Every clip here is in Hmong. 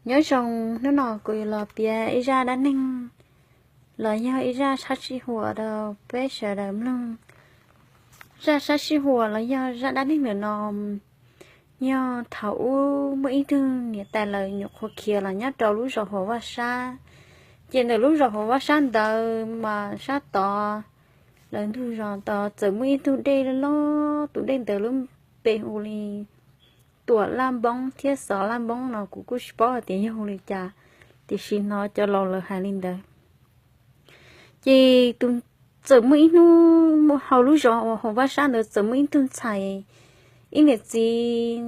Nyob zoo, hnub no kuv yuav los piav ib zaj dab neeg los yog ib zaj sab sij huam rau peb sawv daws mloog. Zaj sab sij huam los yog zaj dab neeg ntawm no yog thaum ub muaj ib tug niam tais lawv nyuam qhuav khiav los nyob rau lub zos Huas Vaj Sab. Ces ntawm lub zos Huas Vaj Sab ntawd mas sab tod, lawv ntug zos tod txawm muaj ib tug dej loj loj, tus dej ntawd lub npe hu li Tuam Laj Npoob thiab Xov Laj Npoob no, kuv kuj tsis paub hais tias yog hu li cas, tiam sis hnov cov laus lawv hais li ntawd. Ces tus, txawm muaj ib hnub hauv lub zos Huas Vaj Sab ntawd txawm muaj ib tug ntxhais, ib niam txiv,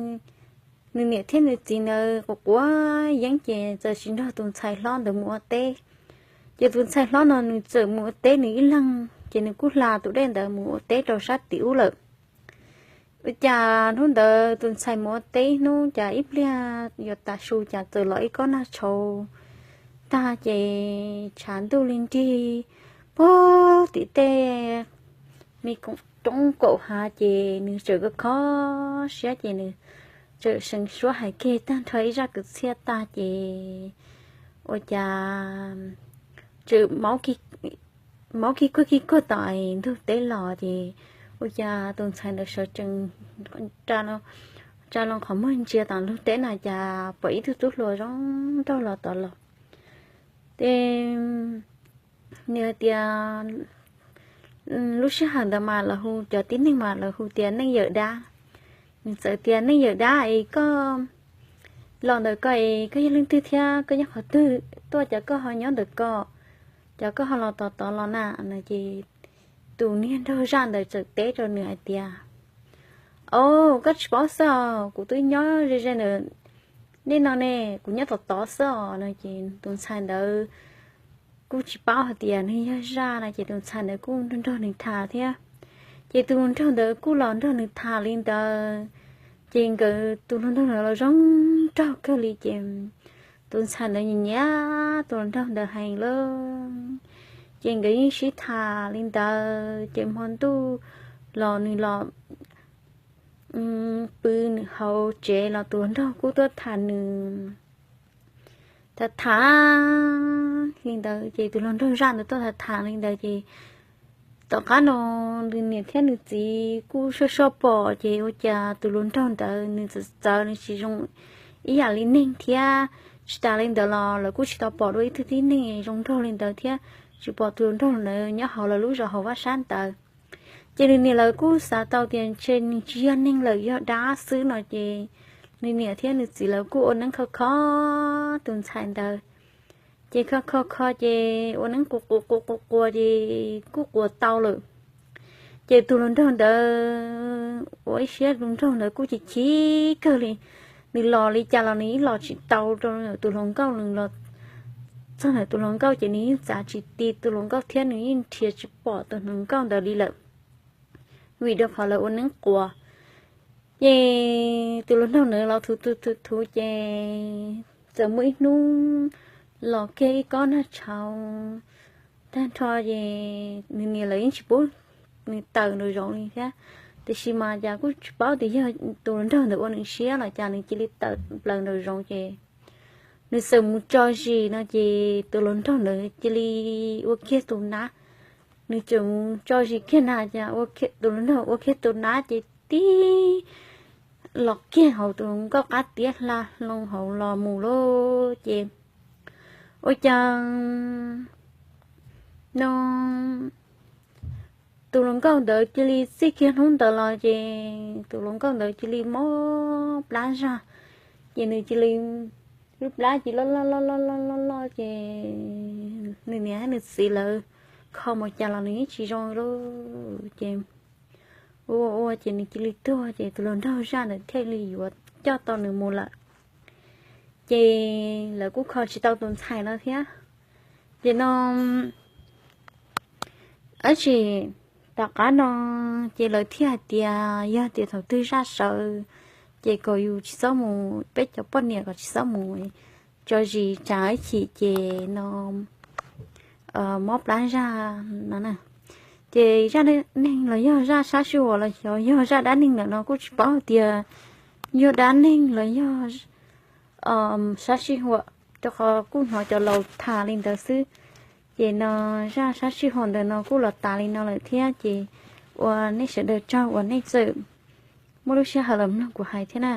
nws niam thiab nws txiv ntawd quav quav yeeb ces txawm tsis nrog tus ntxhais hlob ntawd mus ua teb. Ces tus ntxhais hlob no nws txawm mus ua teb nws ib leeg, ces nws kuj hla tus dej ntawd mus ua teb rau sab tim ub lawm. Ua cas hnub ntawd tus ntxhais mus ua teb ib hnub, cas ib pliag yuav tav su cas txawm los ib kob nag tshauv tag ces tshav ntuj li nrig puag tim tej me roob kaum hav, ces nws txawm kho kho siab ces nws txawm seev suab hais kiag tag nrho ib zaj kwv txhiaj tag ces ua cas txawm maub kig kuag kig kuag tom ntug teb los ces ua cas tus ntxhais ntawd sawv tsees tsa loo qhov muag ntsia tom ntug teb na cas pom ib tug tub hluas zoo nraug los tod los. Ces nws hais tias, lub sij hawm ntawd mas lawv hu, cov tib neeg mas lawv hu tias Neej Yawm Dab. Nws txawm tias, Neej Yawm Dab es koj los ntawm ko es koj yog leej twg thiab koj nyob qhov twg tuaj, cas koj ho nyob ntawm ko, cas koj ho los tod tod los na? No ces tus niag nraug zaj ntawd txawm teb rau nws hais tias, Au, koj tsis paub xwb os, kuv twb nyob ze ze ntawm nej no ne, kuv nyob tom tod xwb os. No ces tus ntxhais ntawd kuj tsis paub hais tias nws yog zaj no ces tus ntxhais ntawd kuj nrog nrog nws tham thiab. Ces tus hluas nraug ntawd kuj los nrog nws tham li ntawd. Ces nkawd tus hluas nraug ntawd los zoo nraug kawg li ces tus ntxhais ntawd nyiam nyiam tus hluas nraug ntawd heev lawm. Ces nkawd yeej sib tham li ntawd ces hmo ntuj los nws los pw nws hauv tsev los tus hluas nraug kuj tuaj tham nws, tham tham li ntawd ces tus hluas nraug zaj ntawd tuaj tham tham li ntawd ces tom qab no nws niam thiab nws txiv kuj soj soj pom ces ua cas tus hluas nraug ntawd nws txawv txawv, nws tsis zoo ib yam li neeg thiab. Tsis tas li ntawd los lawv kuj tsis tau pom dua ib tug tib neeg zoo nraug li ntawd thiab, tsis pom tus hluas nraug ntawd nyob hauv lawv lub zos hauv vaj sab ntawd. Ces nws niam lawv kuj xav tau tias ntshe nws tsis yog neeg lawm, yog dab xwb no ces nws niam thiab nws txiv lawv kuj ua neeb kho kho tus ntxhais ntawd. Ces kho kho kho ces ua neeb quas quas quas quas quas ces kuj quas tau lawm. Ces tus hluas nraug ntawd ua ib siab, hluas nraug ntawd kuj chim chim kawg li. Nws los li cas los nws yeej los tsis tau rau tus hluas nkauj, nws los txog ntawm tus hluas nkauj ces nws yeej txav tsis ti tus hluas nkauj thiab nws yeej nrhiav tsis pom tus hluas nkauj ntawd li lawm, vim rau qhov lawv ua neeb quas. Ces tus hluas nraug ntawd los thuv thuv thuv thuv ces txawm muaj ib hnub los kiag ib kob nag tshauv tag nrho ces nws niam lawv yeej tsis pub nws tawm nraum zoov li thiab. Tiam sis mas cas kuj tsis paub tias yog tus hluas nraug ntawd ua nws siab los cas nws cia li tawm plaws nraum zoov ces nws txawm mus tso zis no ces tus hluas nraug ntawd cia li ua kiag tus nab. Nws txawm mus tso zis kiag na cas tus hluas nraug ua kiag tus nab ces tib los kiag hauv tus hluas nkauj qab tiab hla hlo hauv los mus lauj. Ces ua cas no tus hluas nkauj ntawd cia li txij kiag hnub ntawd los ces tus hluas nkauj ntawd cia li mob plab zog. Ces nws cia li, lub plab cia li loj loj loj loj loj loj loj ces nws niam thiab nws txiv lawv kho mus cas los nws yeej tsis zoo lauj. Ces ua ua ces nws cia li tuag ces tus hluas nraug zaj ntawd thiaj li yuav coj tau nws mus lawm. Ces lawv kuj kho tsis tau tus ntxhais no thiab. Ces no ab tsi, tom qab no ces lawv thiaj hais tias yog tias thaum twg zaj sawv ces kom yus tsis txhob mus, peb cov poj niam kom tsis txhob mus tso zis tsam ib chim ces no mob plab zaj no na. Ces zaj neeg los yog zaj sab sij huam los xyov yog zaj dab neeg ntawm no kuj tsis paub tias yog dab neeg los yog sab sij huam, rau qhov kuj hnov cov laus tham li ntawd xwb. Ces no zaj sab sij huam ntawm no kuj los tas li no lawm thiab, ces ua nej sawv daws tsaug uas nej txawm muaj lub sij hawm los mloog kuv hais thiab na.